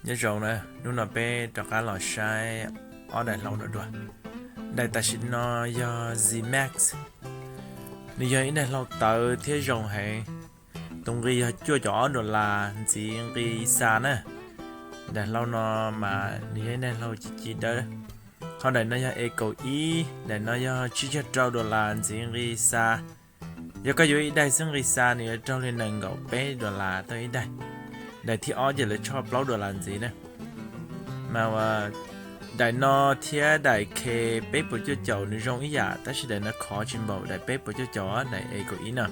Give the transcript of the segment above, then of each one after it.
Nyob zoo na, hnub no peb rov qab los saib ob daim hlau no dua. Daim tam sim no yog Z Max. Nws yog ib daim hlau tawv thiab zoo heev. Tus nqi yog cuaj caum ob dollar ntxiv nqi xa na. Daim hlau no mas nws yog ib daim hlau ci ci dawb. Ho daim no yog E kaum ib, daim no yog tsib caug rau dollar ntxiv nqi xa. Yog koj yuav ib daim xwb nqi xa nws yuav raug li nees nkaum peb dollar tau ib daim. Daim thib ob ces lawv tshoj plaub dollar ntxiv na. Mas daim no thiab daim K peb puas cuaj caum nws zoo ib yam, tab sis daim no khov tsis npaum daim peb puas cuaj caum, daim E kaum ib no.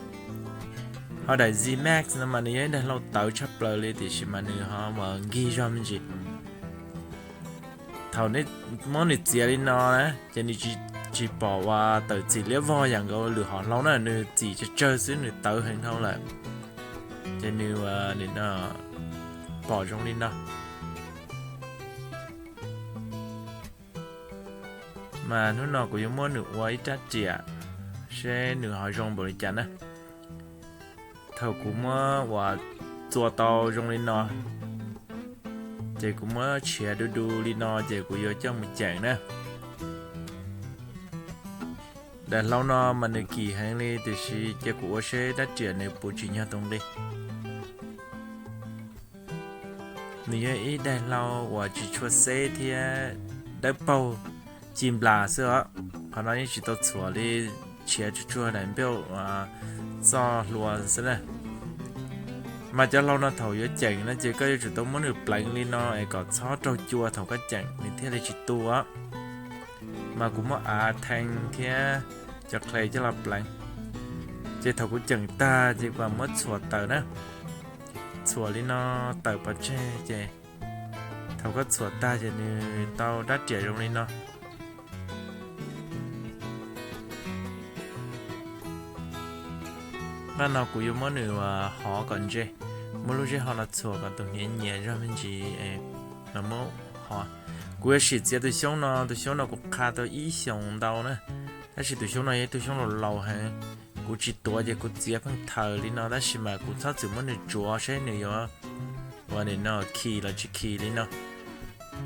Ho daim Z Max no mas nws yog ib daim hlau tawv tshaj plaws li tiam sis mas nws ho mas nkig zog me ntsis. Thaum muab nws txiav li no na ces nws tsis pom uas tawm txim liab vog yam nkaus lwm hom hlau na, nws txim tsawg tsawg xwb nws tawv heev dhau lawm. Ces nws pom zoo li no. Mas hnub no kuv yuav muab nws ua ib rab riam seb nws ho zoo npaum li cas na. Thaum kuv muab uas txua tau zoo li no, ces kuv muab tshiav du du li no ces kuv yuav coj mus ceem na. Daim hlau no mas nws kim heev li tiam sis cia kuv ua seb rab riam nws puas tsim nyog tus nqi. Nws yog ib daim hlau uas tsis tshua xeb thiab dawb paug ci nplas xwb os. Qhov no yeej tsis tau txhuam li, tshiav tsuag tsuag daim npauj txoj hlua xwb na. Mas cov hlau no thaum yuav ceem no ces koj yuav tsum tau muab nws pleev li no es kom txhob raug cua thaum koj ceem nws thiaj li tsis tu os. Mas kuv muab av thee thiab cov khle coj los pleev. Ces thaum kuv ceem tag ces kuv muab txhuam tawm na. Txhuam li no tawm pov tseg ces thaum koj txhuam tag ces nws tau rab riam zoo li no. Nqaj no kuv yuav muab nws hov kom ntse, muab lub zeb ho no txhuam kom tus hniav nyias zog me ntsis, muab hov. Kuv yuav sim txiav tus xyoob no, tus xyoob no kuv qha tau ib xyoos ntau na, tab sis tus xyoob no yog tus xyoob laus laus heev. Kuv tsis tuav ces kuv txiav pheej thaws li no, tab sis mas kuv txhob txwm muab nws tsuav seb nws yuav ua nim no khi los tsis khi li no.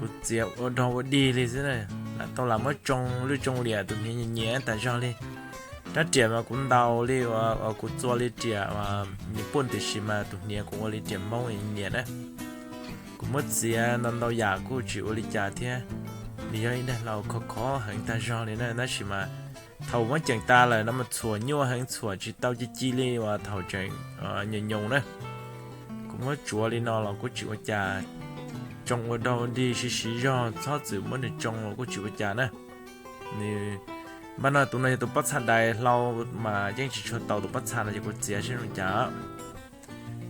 Kuv txiav ua dog ua dig li xwb, lam tau lam muab tsoo lwj tsoo liam tus hniav nyias nyias tas zog li. Rab riam mas kuv ntaus li uas kuv txua li riam uas nyias puj tiam sis mas tus hniav kuv ua li riam Hmoob nyias na. Kuv muab txiav ntau ntau yam kuj tsis ua li cas thiab. Nws yog ib daim hlau khov khov heev tas zog li na, tab sis mas thaum muab ceem tas lawm no mas txhuam nyuaj heev, txhuam tsis tau ci ci li uas thaum tseem nyoos nyoos na. Kuv muab tsuav li no los kuj tsis ua cas, tsoo ua dog ua dig siv siv zog txhob txwm muab nws tsoo los kuj tsis ua cas na. Npaj no tus no yog tus pob txha dais hlau mas yeej tsis tshua tau tus pob txha no ces kuv txiav seb zoo cas.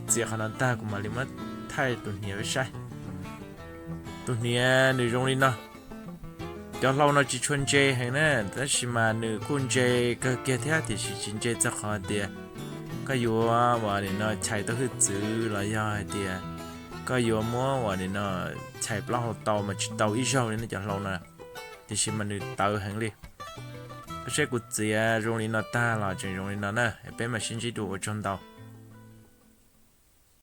Txiav qhov no tag kuv mam li muab thaij tus hniav peb saib. Tus hniav nws zoo li no. Cov hlau no tsis tshua ntse heev na, tab sis mas nws kuj ntse kawg kiag thiab tiam sis tsis ntse txog qhov hais tias koj yuav uas nim no chais tau hwj txwv los yog hais tias koj yuav muab uas nim no chais plaub hau tau mas tsis tau ib zaug li na cov hlau no. Tiam sis mas nws tawv heev li. Koj saib kuv txiav zoo li no tag los tseem zoo li no na, peb mam sib ntsib dua ua tsaug ntau.